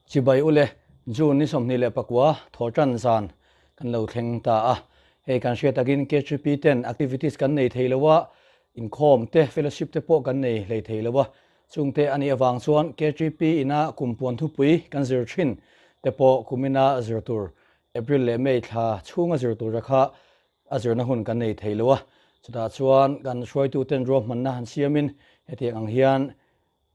Chibai ule, June ni 29 thawhtan zan kan lo thleng ta a. Hei kan hriat takin KHP ten activities kan nei thei lo a, inkhawm te, fellowship te pawh kan nei hlei thei lo a. Chungte a nih avang chuan KHP ina kum puan thupui kan zir thin te pawh kumina zir tur April leh May thla chhunga zir tura kha a zirna hun kan nei thei lo a. Chutah chuan kan hruaituten ruahmanna han siamin hetiang ang hian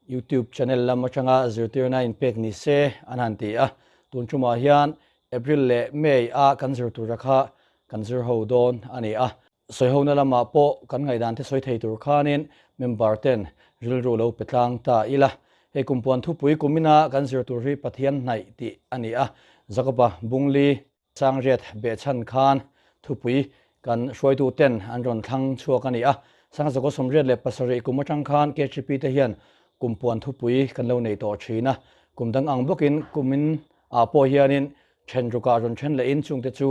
YouTube channel lam atanga zirtirna inpek ni se an han ti a. Tun tumah hian April leh May a kan zir tura kha kan zir ho dawn a ni a. Sawihona lamah pawh kan ngaihdan te sawi thei tur khanin member ten rilru lo pe tlang ta ila. Hei kumpuan thupui kumina kan zir tur hi Pathian hnaih tih a ni a. Jakoba Bungli Sangriat behchhan khan thupui kan hruaitu ten an rawn thlang chhuak a ni a. Sangzakaw 87 kum atang khan KHP te hian kum puan thupui kan lo nei tawh thin a. Kum dang ang bawkin kumin ah pawh hianin then rukah rawn then lehin chungte chu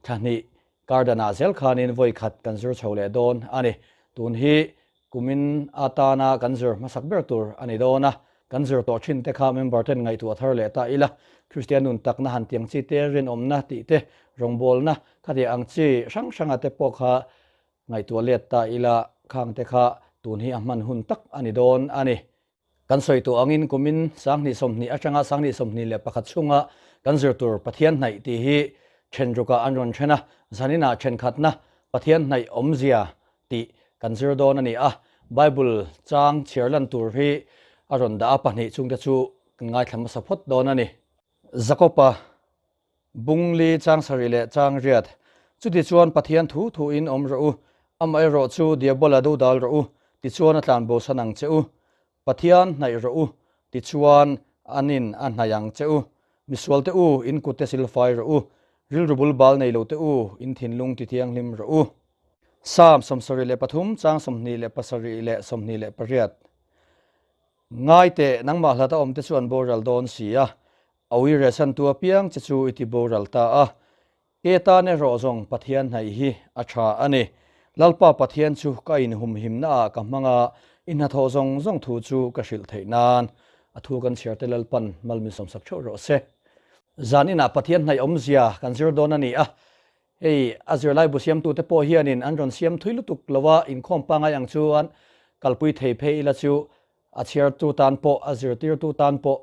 thla hnih kar danah zel khanin vawi khat kan zir chho leh dawn a ni. Tun hi Kumin atana kan zir hmasak ber tur a ni dawn a, kan zir tawh thin te kha member ten ngaihtuah thar leh ta ila, Kristian nun takna han tiang chi te, rinawmna tih te, rawngbawlna khatiang ang chi hrang hranga te pawh kha ngaihtuah let ta ila, khang te kha tun hi a hman hun tak a ni dawn a ni. Kan sawi tawh angin kumin 2020 atanga 2021 chhunga kan zir tur Pathian hnaih tih hi then rukah an rawn then a, zaninah thenkhatna Pathian hnaih awmzia tih kan zir dawn a ni a. Bible chang chhiar lan tur hi a rawn dah a, pahnih chungte chu kan ngaithla hmasa phawt dawn a ni. Jakoba Bungli chang sarih leh chang riat. Chutichuan Pathian thu thuin awm rawh u, amaherawh chu Diabola dodal rawh u, tichuan a tlan bosan ang che u. Pathian hnaih rawh u, tichuan anin a hnaih ang che u. Misualte u, in kutte silfai rawh u, rilru bul bal nei lote u, in thinlung tithianghlim rawh u. Psalm 73 chang 27 leh 28. Ngai teh, nangmah hlata awmte chu an boral dawn si a, A ui rehsantu apiang che chu i ti boral ta a, Ke tan erawh zawng Pathian hnaih hi a tha a ni. Lalpa Pathian chu ka inhumhimna ah ka hmang a, i hnathawh zawng zawng thu chu ka hrilh theih nan. A thu kan chhiar te Lalpan mal min sawmsak theuh rawh se. Zan inah Pathian hnaih awmzia kan zir dawn a ni a, hei a zirlaibu siamtute pawh hianin an rawn siam thui lutuk lo a, inkhawm pangai ang chuan kalpui thei phei ila chu A chhiartu tan pawh, a zirtirtu tan pawh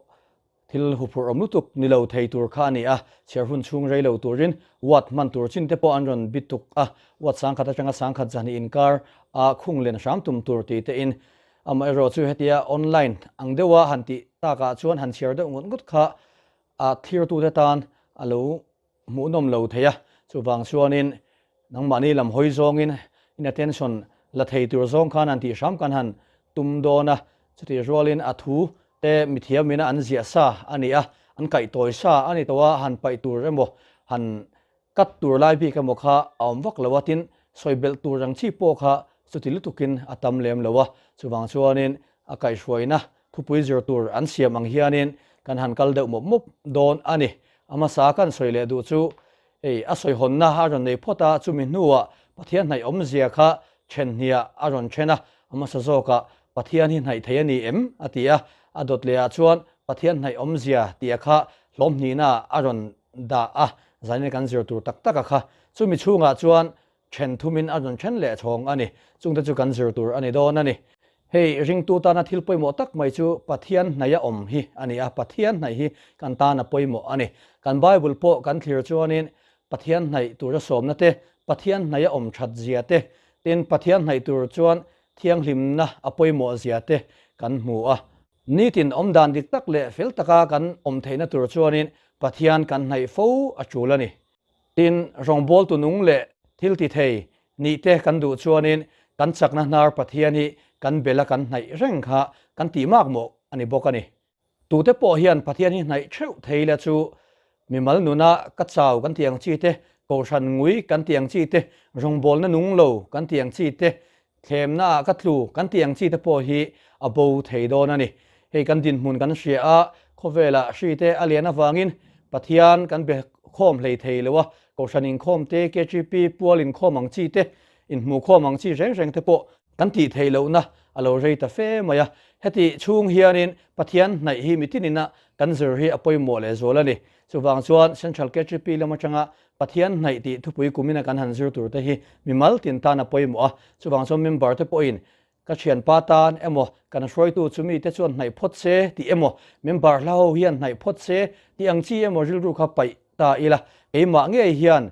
thil huphurh awm lutuk ni lo thei tur kha a ni a. Chhiar hun chhung rei lo turin watt hman tur chin te pawh an rawn bi tuk a, watt 1000 atanga 1000 zahnih inkar a khung len hram tum tur ti te in. Amaherawh chu hetia online ang deuha han tih takah chuan han chhiar deuh ngut ngut kha a thlirtute tan a lo hmuhnawm lo thei a, chuvang chuanin nangmahni lam hawi zawngin in attention la thei tur zawng khan han tih hram kan han tum dawn a, chutih rualin a thu te mithiamina an ziah sa a ni a, an kaih tawi sa a ni tawh a, han paih tur emaw han cut tur lai bik emaw kha a awm vak lo a, tin sawi belh tur ang chi pawh kha chuti lutukin a tam lem lo a, chuvang chuanin a kaihhruaina Thupui zir tur an siam ang hianin kan han kal deuh mawp mawp dawn a ni. A hmasa kan sawi leh duh chu hei a sawihawnna a rawn nei phawt a, chumi hnuah Pathian hnaih awmzia kha then hniah a rawn then a, a hmasa zawkah Pathian hi hnaih thei a ni em? a ti a, a dawt lehah chuan Pathian hnaih awmzia tih a kha hlawm hnihnaah a rawn dah a, zanin kan zir tur tak tak a kha. Chumi chhungah chuan Then thumin a rawn then leh chhawng a ni. Chungte chu kan zir tur a ni dawn a ni. Hei ringtu tana thil pawimawh tak mai chu Pathian hnaih a awm hi a ni a, Pathian hnaih hi kan tan a pawimawh a ni. Kan Bible pawh kan thlir chuanin Pathian hnaih tura sawmna te, Pathian hnaih a awm that zia te, tin Pathian hnaih tur chuan thianghlimna a pawimawh zia te kan hmu a. Nitin awmdan dik tak leh fel taka kan awm theihna tur chuanin Pathian kan hnaih fo a tul a ni. Tin, rawngbawltu nung leh thil ti thei nih te kan duh chuanin kan chakna hnar Pathian hi kan bela kan hnaih reng kha kan tih mak mawh a ni bawk a ni. Tute pawh hian Pathian hi hnaih theuh thei la chu mimal nuna ka chau kan tih ang chi te, kohhran ngui kan tih ang chi te, rawngbawlna nung lo kan tih ang chi te, Thlemna ah ka tlu kan tih ang chi te pawh hi a bo thei dawn a ni. Hei kan dinhmun kan hria a, khawvelah hri te a lian avangin Pathian kan be khawm hlei thei lo a, Kohhran inkhawm te, KGP pual inkhawm ang chi te, inhmuh khawm ang chi reng reng te pawh. Kan tih theih lohna a lo rei ta fe mai a. Heti chhung hianin Pathian hnaih hi mitinina kan zir hi a pawimawh lehzual a ni. Chuvang chuan Central KTP lam atanga Pathian hnaih tih thupui kumina kan han zir tur te hi mimal tin tan a pawimawh a. Chuvang chuan member te pawhin ka thianpa tan emaw kan hruaitu chu mite chuan hnaih phawt se tih emaw member hla ho hian hnaih phawt se tih ang chi emaw rilru kha paih ta ila keimah ngei hian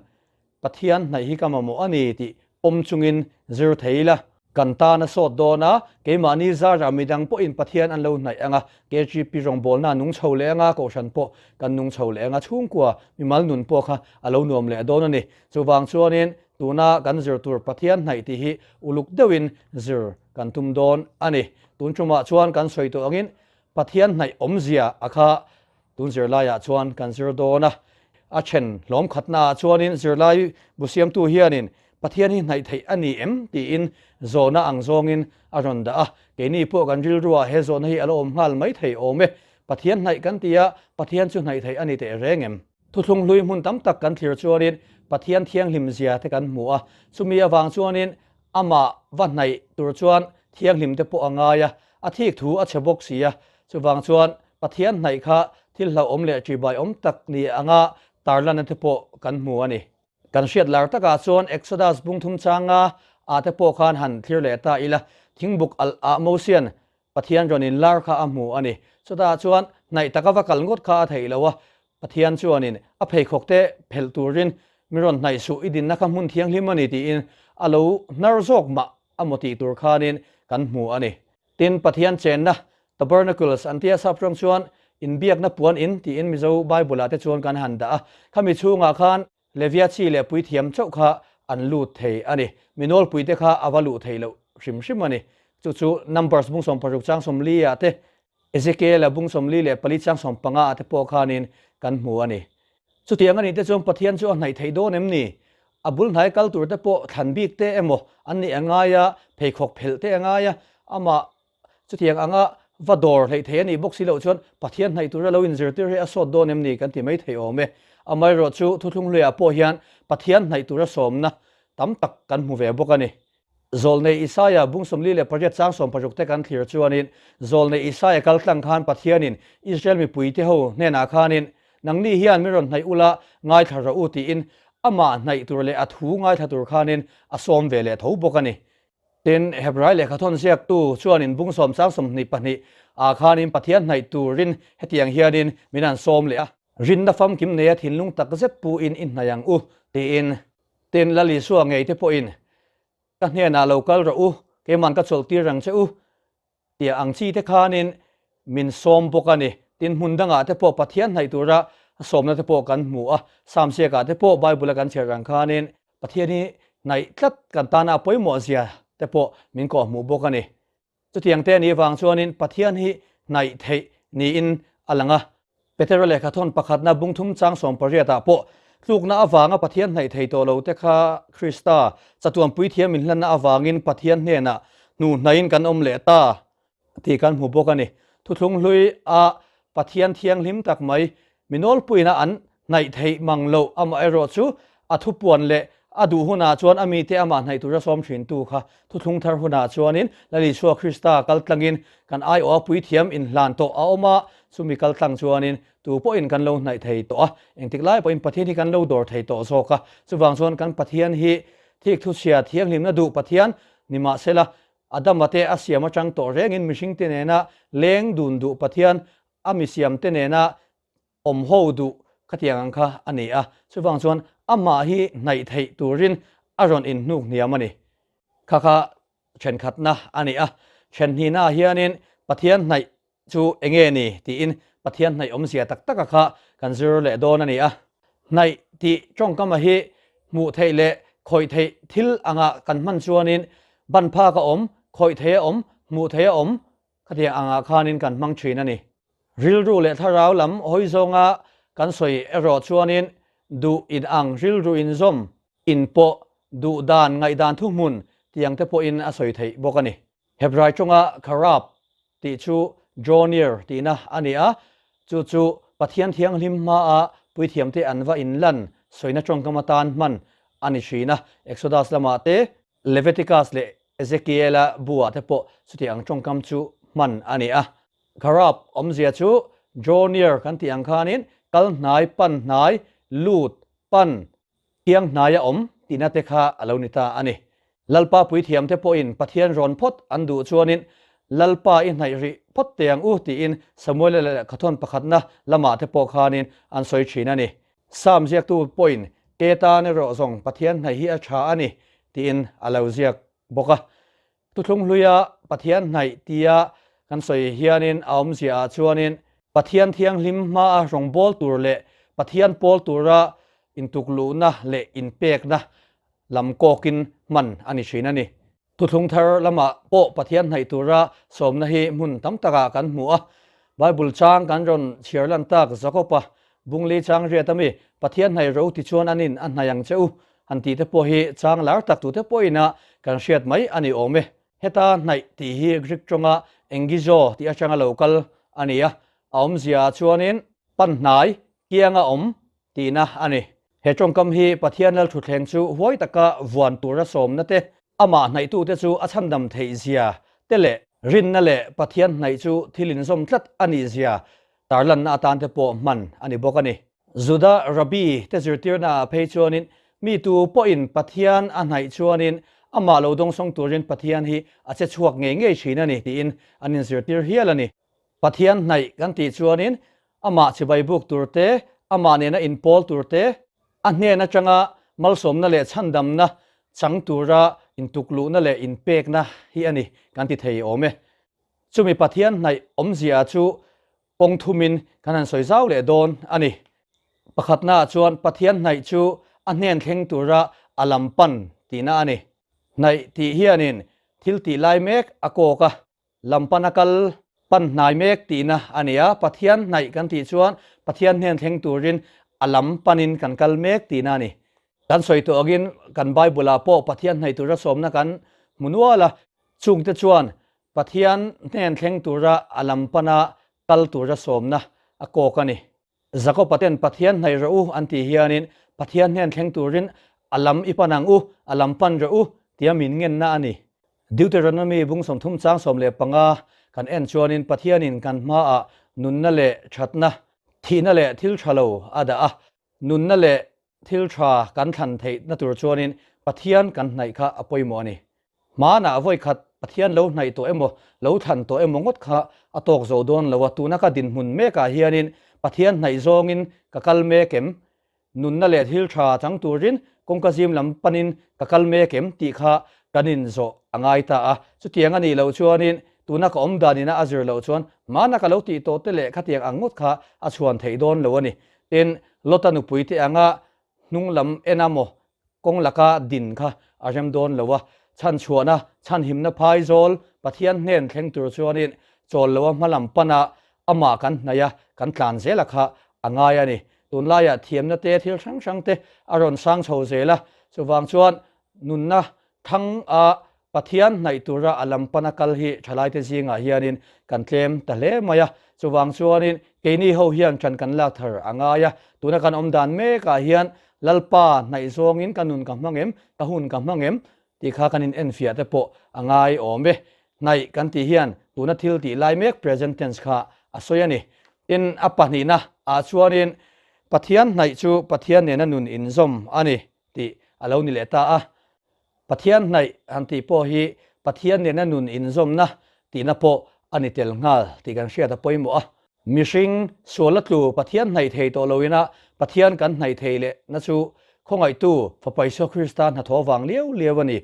Pathian hnaih hi ka mamawh a ni tih pawm chungin zir thei ila. Kan tan a sawt dawn a, keimahni zarah midang pawhin Pathian an lo hnaih ang a, KGP rawngbawlna a nung chho leh ang a, Kohhran pawh kan nung chho leh ang a, chhungkua mimal nun pawh kha a lo nuam leh dawn a ni. Chuvang chuanin tuna kan zir tur Pathian hnaih tih hi uluk deuhin zir kan tum dawn a ni. Tun tumah chuan kan sawi tawh angin Pathian hnaih awmzia a kha Tun zirlaiah chuan kan zir dawn a, a then hlawm khatnaah chuanin zirlai bu siamtu hianin Pathian hi hnaih theih a ni em tiin zawhna ang zawngin a rawn dah a, keini pawh kan rilruah he zawhna hi a lo awm nghal mai thei awm e. Pathian hnaih kan ti a, Pathian chu hnaih theih a ni teh reng em? Thuthlung hlui hmun tam tak kan thlir chuanin Pathian thianghlim zia te kan hmu a, chumi avang chuanin Amah va hnaih tur chuan thianghlim te pawh a ngai a, a thik thu a chhe bawk si a, chuvang chuan Pathian hnaih kha thil hlauhawm leh ṭihbaiawm tak ni anga tarlanna te pawh kan hmu a ni. Kan hriat lar takah chuan Exodus bung thum changa ah te pawh khan han thlir leh ta ila, thingbuk alh ah Mosian Pathian rawn inlar kha a hmu a ni. Chutah chuan hnaih taka va kal ngawt kha a theih lo a, Pathian chuanin a pheikhawk te phelh turin mi rawn hnaih suh i dinna kha hmun thianghlim a ni tiin a lo hnar zawk mah a maw tih tur khanin kan hmu a ni. Tin, Pathian chenna, Tabernacles, an tia sap rawng chuan inbiakna puan in tiin Mizo Bible-ah te chuan kan han dah a, khami chhungah khan Levia chi leh puithiam chauh kha an lut thei a ni. Mi nawlpuite kha a va luh theih loh hrim hrim a ni. Chu chu Numbers bung 60 chang 40 ah te, Ezekiel-a bung 44 chang 15 ah te pawh khanin kan hmu a ni. Chutiang a nih te chuan Pathian chu a hnaih theih dawn em ni? A bul hnai kal tur te pawh thlan bik te emaw an nih a ngai a, pheikhawk phelh te a ngai a, amah Chutiang anga va dawr hleih thei a nih bawk si loh chuan Pathian hnaih tura lo inzirtir hi a sawt dawn em ni kan ti mai thei awm e. Amaherawh chu thuthlung hluiah pawh hian Pathian hnaih tura sawmna tam tak kan hmu ve bawk a ni. Zawlnei Isaia bung 48 chang 60 te kan thlir chuanin Zawlnei Isaia kal tlang khan Pathianin Israel mipuite ho hnenah khanin Nangni hian min rawn hnaih ula ngaithla rawh u tiin amah hnaih tur leh a thu ngaithla tur khanin a sawm ve leh tho bawk a ni. Tin, Hebrai lehkhathawn ziaktu chuanin bung sawm chang 22 ah khanin Pathian hnaih turin hetiang hianin min han sawm leh a. Rinna famkim neia thinlung tak zet puin i hnaih ang u, tiin. Tin, Lal Isua ngei te pawhin, Ka hnenah lo kal rawh u, keiman ka chawlh tir ang che u, Tia ang chi te khanin min sawm bawk a ni. Tin, hmun dangah te pawh Pathian hnaih tura sawmna te pawh kan hmu a. Psalm ziakah te pawh Bible a kan chhiar ang khanin Pathian hi hnaih tlat kan tana a pawimawh zia te pawh min kawhhmuh bawk a ni. Chutiang te a nih vang chuanin Pathian hi hnaih theih niin a lang a. Petera lehkhathawn pakhatna bung thum chang 18 ah pawh tlukna avanga Pathian hnaih thei tawh lo te kha Krista chatuan puithiam inhlanna avangin Pathian hnenah hnu hnaiin kan awm leh ta tih kan hmu bawk a ni. Thuthlung hlui a Pathian thianghlim tak mai mi nawlpuina an hnaih theih mang loh amaherawh chu a thupuan leh a duh hunah chuan a mite amah hnaih tura sawm thintu kha thuthlung thar hunah chuanin Lal Isua Krista kal tlangin kan aiawha puithiam inhlan tawh a awm a, chumi kal tlang chuanin tu pawhin kan lo hnaih thei tawh a, engtik lai pawhin Pathian hi kan lo dawr thei tawh zawk a, chuvang chuan kan Pathian hi thik thuchhia thianghlimna duh Pathian ni mahsela Adama te a siam atang tawh rengin mihringte nena leng dun duh Pathian a misiamte nena awm ho duh khatiang ang kha a ni a, chuvang chuan amah hi hnaih theih turin a rawn inhnuk hniam a ni. Kha kha thenkhatna a ni a, thenhnihnaah hianin Pathian hnaih chu enge ni tiin Pathian hnaih awmzia tak taka kha kan zir leh dawn a ni a. Hnaih tih tawngkama hi hmuh theih leh khawih theih thil anga kan hman chuanin ban phak a awm, khawih theih a awm, hmuh theih a awm Khatiang angah khanin kan hmang thin a ni. Rilru leh thlarau lam hawi zawnga kan sawi erawh chuanin duh in ang rilru inzawm, inpawh, duh dan, ngaihdan thuhmun tiang te pawhin a sawi theih bawk a ni. Hebrai tawnga kharab tih chu draw near tihna a ni a, chu chu Pathian thianghlim hmaa puithiamte an va inlan sawina tawngkam atan hman a ni thin a. Exodus lamah te, Leviticus leh. Ezekiela bu-ah te pawh chuti ang tawngkam chu hman a ni a. Kharab awmzia chu draw near kan tih ang khanin kal hnai, pan hnai, lut, pan, kiang hnaia awm tihna te kha a lo ni ta a ni. Lalpa puithiamte pawhin Pathian rawn phawt an duh chuanin Lalpa i hnaih rih phawt teh ang u tiin Samuela lehkhathawn pakhatna lamah te pawh khanin an sawi thin a ni. Psalm ziaktu pawhin Ke tan erawh zawng Pathian hnaih hi a tha a ni tiin a lo ziak bawk a. Thuthlung hluia Pathian hnaih tia kan sawi hianin a awmzia ah chuanin Pathian thianghlim hmaa rawngbâwl tur leh Pathian pawl tura intukluhna leh inpekna lam kawkin hman a ni thin a ni. Thuthlung thar lamah pawh Pathian hnaih tura sawmna hi hmun tam takah kan hmu a. Bible chang kan rawn chhiar lan tak Jakob-a Bungli chang riat ami Pathian hnaih ro tichuan anin a hnaih ang che u han tih te pawh hi chang lar tak tute pawhin a kan hriat mai a ni awm e. Heta hnaih tih hi Greek tawnga engizo tih atanga lo kal a ni a, a awmzia ah chuanin pan hnai, kianga awm tihna a ni. He tawngkam hi Pathian Lalthutthleng chu huai taka vuan tura sawmna te, amah hnaihtute chu a chhandam theih zia te leh rinna leh Pathian hnaih chu thil inzawm tlat a nih zia tarlanna atan te pawh hman a ni bawk a ni. Juda Rabbi te zirtirna ah phei chuanin mi tu pawhin Pathian a hnaih chuanin amah lo dawngsawng turin Pathian hi a che chhuak ngei ngei thin a ni tiin an inzirtir hial a ni. Pathian hnaih kan tih chuanin amah chibai buk tur te, amah nena inpawl tur te, a hnen atanga malsawmna leh chhandamna chang tura intukluhna leh inpekna hi a ni kan ti thei awm e. Chumi Pathian hnaih awmzia chu kawng thumin kan han sawi zau leh dawn a ni. Pakhatnaah chuan Pathian hnaih chu a hnen thleng tura a lam pan tihna a ni. Hnaih tih hianin thil tih lai mek a kawk a, Lam pana kal pan hnai mek tihna a ni a, Pathian hnaih kan tih chuan Pathian hnen thleng turin a lam panin kan kal mek tihna a ni. Kan sawi tawh angin kan Bible-ah pawh Pathian hnaih tura sawmna kan hmu nual a, chungte chuan Pathian hnen thleng tura a lam pana kal tura sawmna a kawk a ni. Jakob-a ten Pathian hnaih rawh u an tih hianin Pathian hnen thleng turin a lam i pan ang u, a lam pan rawh u tia min ngenna a ni. Deuteronomy bung 30 chang 15 kan en chuanin Pathianin kan hmaah nunna leh thatna, thihna leh thil tha lo a dah a, nunna leh Thil tha kan thlan theihna tur chuanin Pathian kan hnaih kha a pawimawh a ni. Hmanah vawikhat Pathian lo hnaih tawh emaw, lo thlan tawh emaw ngawt kha a tawk zo dawn lo a, tuna ka dinhmun mekah hianin Pathian hnaih zawngin ka kal mek em? Nunna leh thil tha chang turin kawngka zim lam panin ka kal mek em tih kha kan inzawh a ngai ta a. Chutiang a nih loh chuanin tuna ka awm dan ina a zir loh chuan hmana ka lo tih tawh te leh khatiang ang ngawt kha a chhuan theih dawn lo a ni. Tin, Lota nupui te anga hnung lam en a maw kawng laka din kha a rem dawn lo a, chhanchhuahna, chhanhimna phai zawl Pathian hnen thleng tur chuanin chawl lo a hma lam pana amah kan hnaih a, kan tlan zel a kha a ngai a ni. Tunlaiah thiamna te thil hrang hrang te a rawn sang chho zel a, chuvang chuan nunna Thang a Pathian hnaih tura a lam pana kal hi thalaite zingah hianin kan tlem ta hle mai a, chuvang chuanin keini ho hian ṭan kan lak thar a ngai a, tuna kan awm dan mekah hian Lalpa hnaih zawngin ka nun ka hmang em, ka hun ka hmang em tih kha kan in enfiah te pawh a ngai awm e. Hnaih kan tih hian tuna thil tih lai mek present tense kha a sawi a ni. Tin, a pahnihna ah chuanin Pathian hnaih chu Pathian nena nun inzawm a ni. Tih a lo ni leh ta a. Pathian hnaih han tih pawh hi Pathian nena nun inzawmna tihna pawh a ni tel nghal tih kan hriat a pawimawh a. Mihring sual a tlu Pathian hnaih thei tawh loin a Pathian kan hnaih thei leh na chu khawngaihtu Fapa Isua Krista hnathawh vang liau liau a ni.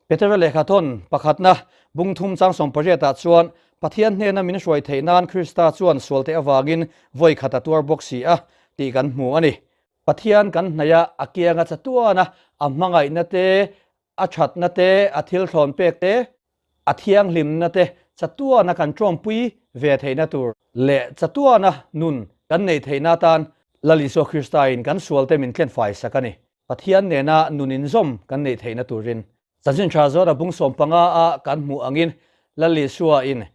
Petera lehkhathawn pakhatna bung thum chang 18 ah chuan Pathian hnena min hruai theih nan Krista chuan sualte avangin vawi khat a tuar bawk si a tih kan hmu a ni. Pathian kan hnaih a, a kianga chatuan a, a hmangaihna te, a thatna te, a thil thlawn pek te, a thianghlimna te chatuana kan tawmpui ve theihna tur leh chatuana nun kan neih theihna atan Lal Isua Kristain kan sualte min tlenfai sak a ni. Pathian nena nun inzawm kan neih theihna turin. Chanchin tha zawra bung 15 a kan hmuh angin Lal Isua in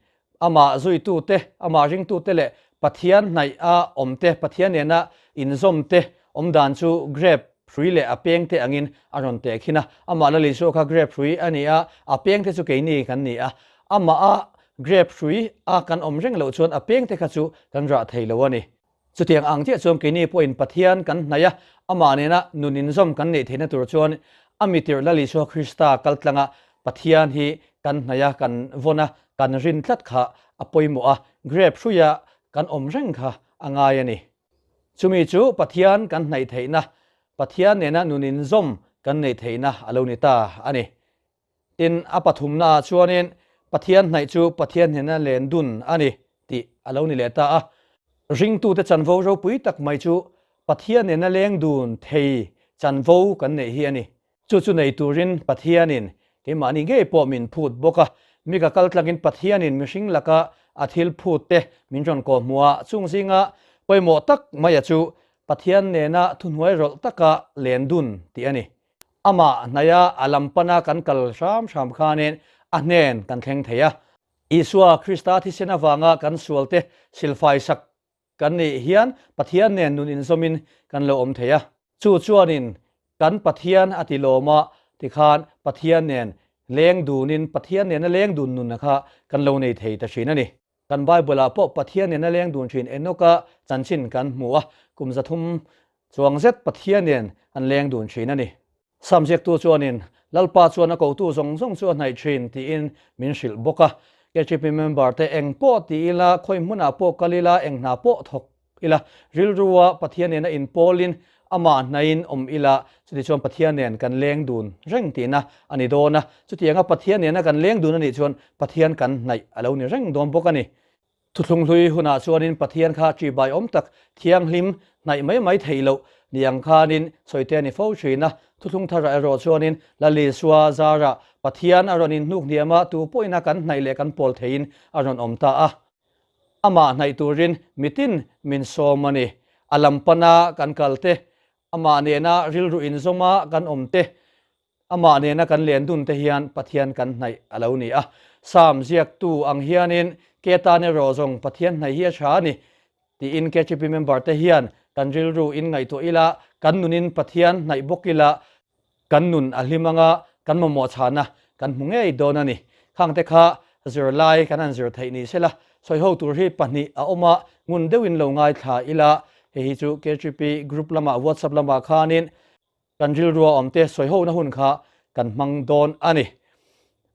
amah zuitute, amah ringtute leh Pathian hnaih a awmte, Pathian nena inzawmte awmdan chu grape hrui leh a pengte angin a rawn tehkhin a. Amah Lal Isua kha grep hrui a ni a, a pengte chu keini kan ni a. Amah a grep hrui a kan awm reng loh chuan a pengte kha chu kan rah thei lo a ni. Chutiang ang chiah chuan keini pawhin Pathian kan hnaih a, amah nena nun inzawm kan neih theihna tur chuan a mitirh Lal Isua Krista kaltlanga Pathian hi kan hnaih a, kan vawn a, kan rin tlat kha a pawimawh a, grep hruia kan awm reng kha a ngai a ni. Chumi chu Pathian kan hnaih theihna, Pathian nena nun inzawm kan neih theihna a lo ni ta a ni. Tin, a pathumnaah chuanin Pathian hnaih chu Pathian hnena len dun a ni tih a lo ni leh ta a. Ringtute chanvo ropui tak mai chu Pathian nena leng dun thei chanvo kan neih hi a ni. Chu chu nei turin Pathianin keimahni ngei pawh min phut bawk a. Mi ka kal tlangin Pathianin mihring laka a thil phut te min rawn kawh hmuh a, chung zinga pawimawh tak maia chu Pathian nena thuhnuai rawlh taka len dun tih a ni. Amah hnaia a lam pana kan kal hram hram khanin a hnen kan thleng thei a. Isua Krista thisen avanga kan sualte silfai sak kan nih hian Pathian nen nun inzawmin kan lo awm thei a. Chu chuanin kan Pathian a ti lawm a, tikhan Pathian nen leng dunin Pathian nena leng dun nunna kha kan lo nei thei ta thin a ni. Kan Bible-ah pawh Pathian nen a leng dun thin Enoch-a chanchin kan hmu a, kum 300 chuang zet Pathian nen an leng dun thin a ni. Sam ziaktu chuanin, Lalpa chuan a kotu zawng zawng chu a hnaih thin tiin min hrilh bawk a. KGP member te eng pawh ti ila, khawi hmunah pawh kal ila, eng hna pawh thawk ila, rilrua Pathian nena inpawlin amah hnaiin awm ila, chutichuan Pathian nen kan leng dun reng tihna a ni dawn a. Chutianga Pathian nena kan leng dun a nih chuan Pathian kan hnaih a lo ni reng dawn bawk a ni. Thuthlung hlui hunah chuanin Pathian kha ṭihbai awm tak, thianghlim, hnaih mai mai theih loh ni ang khanin sawite a ni fo ṭhin a. Thuthlung tharah erawh chuanin Lal Isua zarah Pathian a rawn inhnuk hniam a, tu pawhin a kan hnaih leh kan pawl theihin a rawn awm ta a. Amah hnaih turin mitin min sawm a ni. A lam pana kan kal te, amah nena rilru inzawma kan awm te, amah nena kan len dun te hian Pathian kan hnaih a lo ni a. Psalm ziaktu ang hianin ke tan erawh zawng Pathian hnaih hi a tha a ni tiin KTP member te hian kan rilru in ngaihtuah ila, kan nunin Pathian hnaih bawk ila, Kan nun a hlim anga kan mamawh chhana kan hmu ngei dawn a ni. Khangte kha zirlai kan han zir theih ni sela, sawiho tur hi pahnih a awm a, ngun deuhin lo ngaithla ila, hei hi chu KTP group lamah WhatsApp lamah khanin kan rilrua awmte sawihona hun kha kan hmang dawn a ni.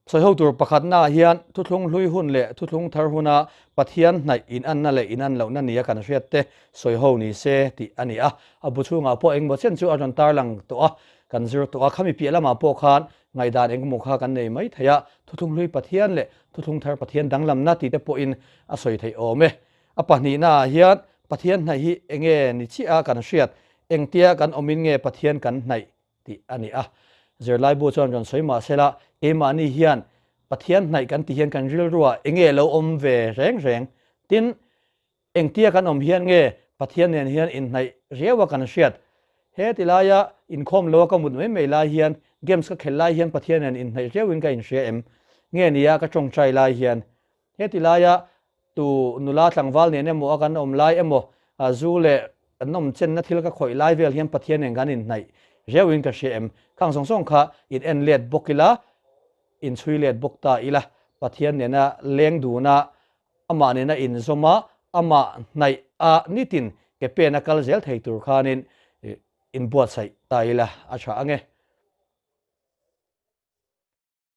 Sawiho tur pakhatnaah hian thuthlung hlui hun leh thuthlung thar huna Pathian hnaih inanna leh inan lohna nia kan hriat te sawiho ni se tih a ni a. A bu chhungah pawh engemaw chen chu a rawn tarlang tawh a, kan zir tawh a. Khami piah lamah pawh khan ngaihdan engemaw kha kan nei mai thei a, thuthlung hlui Pathian leh thuthlung thar Pathian danglamna tih te pawhin a sawi theih awm e. A pahnihnaah hian Pathian hnaih hi enge ni chiah a kan hriat, engtia kan awmin nge Pathian kan hnaih tih a ni a. Zirlaibu chuan rawn sawi mah sela, keimahni hian Pathian hnaih kan tih hian kan rilruah enge lo awm ve reng reng? Tin, engtia kan awm hian nge Pathian nen hian inhnaih riaua kan hriat? He ti laia inkhawm loa ka mut mai mai lai hian, games ka khelh lai hian Pathian nen inhnaih riauin ka inhria em? Nge nia ka tawngtai lai hian? He ti laia tu nula tlangval nen emaw a kan awm lai emaw, zu leh kan awm chenna thil ka khawih lai vel hian Pathian nen kan inhnaih riauin ka hria em? Khang zawng zawng kha in en let bawk ila, in chhui let bawk ta ila, Pathian nena leng duna, amah nena inzawm a, amah hnaih a nitin ke pen a kal zel thei tur khanin inbuatsaih ta ila a tha ang e.